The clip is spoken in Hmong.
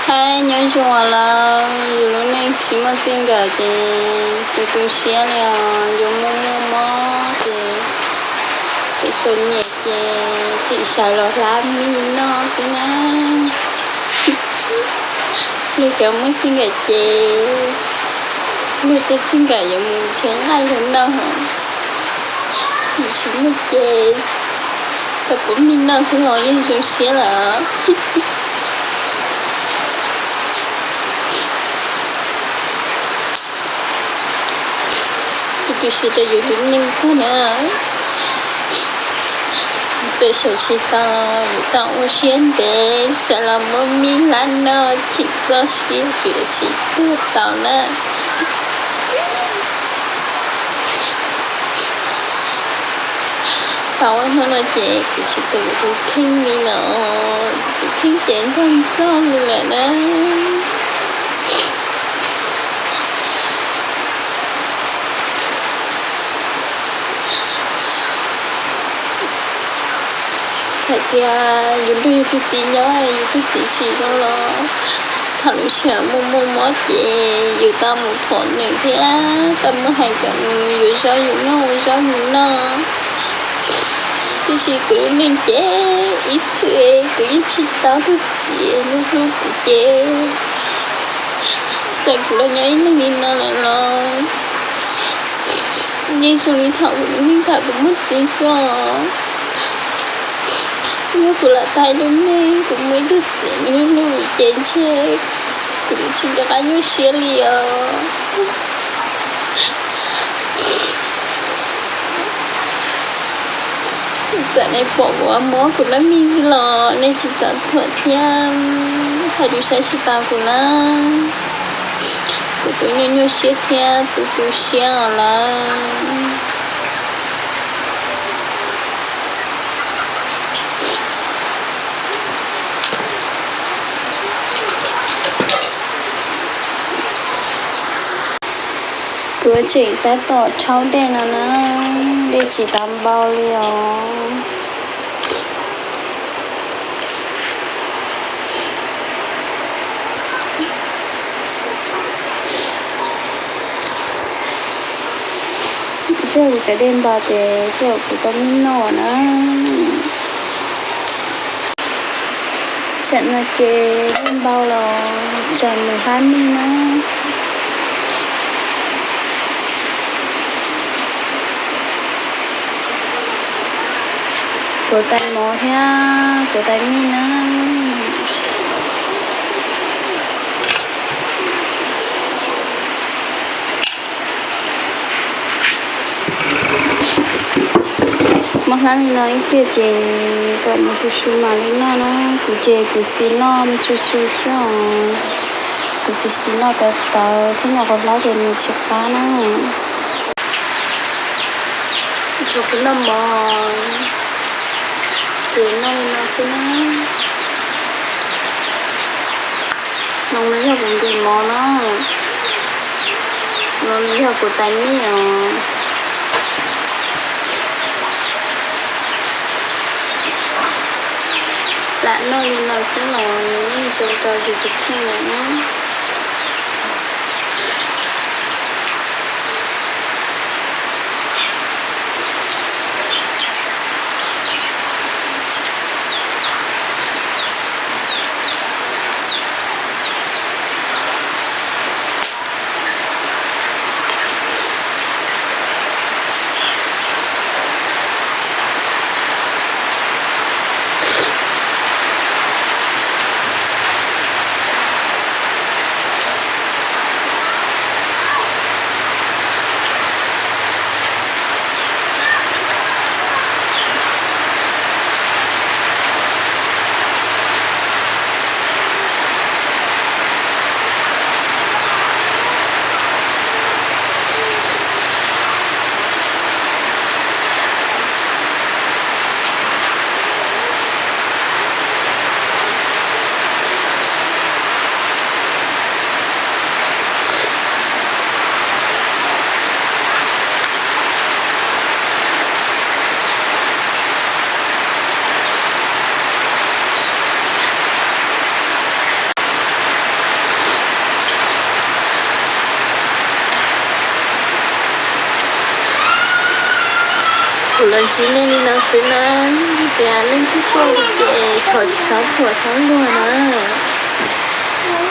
Hais nyob zoo lawm, yus lub neej tsis muaj txij nkawm ces tu tu siab li os, yuav muaj muaj mob ces txom txom nyem ces tseem sawv los hlab mij noj xwb na. Luag cov muaj txij nkawm ces luag tej txij nkawm yuav mus nrhiav nqaij los noj, yus tsis muaj ces tau pub mij noj xwb los yeej zoo siab lawm. Tu tu siab rau yus lub neej tag na. Txawm sawv tsis tau los yuav tau ua siab ntev sawv los muab mij hlab noj tsim txoj sia tsuas tsis tuag tau na. Thaum ub hnub no ces kuv tsis tu kuv tus kheej li lawm, tus kheej ces ntxog ntxog li lawm na. Hais tias yus nrog yus tus txiv nyob, yus tus txiv tsis zoo los thaum lub sij hawm muaj muaj mob ces yus tau mus pom nws thiab tau mus hais kom nws yuav zov yus noj ua zov yus noj. Tiam sis kuv lub neej ces ib txwm kuv yeej tsis tau tus txiv hlub hlub kuv ces txawm kuv los nyob ib leeg li no lawm los yeej zoo li thaum kuv lub neej thaum kuv muaj txiv xwb os. Yog kuv lam tag lub neej kuv muaj ib tug txiv nws hlub hlub ces ntshe kuv tsis nco qab nyuaj siab li os. Txawm nej pom kuv ua mob kuv lub neej xwb los nej tsis txhob thuam thiab hais lus saib tsis taus kuv na. Kuv twb nyuaj nyuaj siab thiab tu tu siab os lawm. Kuv tseem tab tom rhaub dej no na, dej tsis tau npau li os. Tej zaum kuv cov dej npau ces tej zaum kuv tau mij noj na. Tsam no ces dej npau los tsam mus hlab mij na. Kuv tais mov thiab kuv tais mij na. Mob hlab li no ib pliag ces kom nws su su mam li noj na. Kuv ces kuv xis noj su su xwb os. Kuv tsis xis noj tawv tawv thiab nyob qhov hlab ces nws tsis qab na. Thaum kuv noj mov ces noj li no xwb na. No nws yog kuv ntim mov na. No nws yog kuv tais mij os. Lam noj li no xwb los nws yeej zoo rau yus tus kheej lawm na. Kuv los ntsib nej li no xwb na, tias leej twg tuaj ces thov tsis txhob thuam txhob luag na.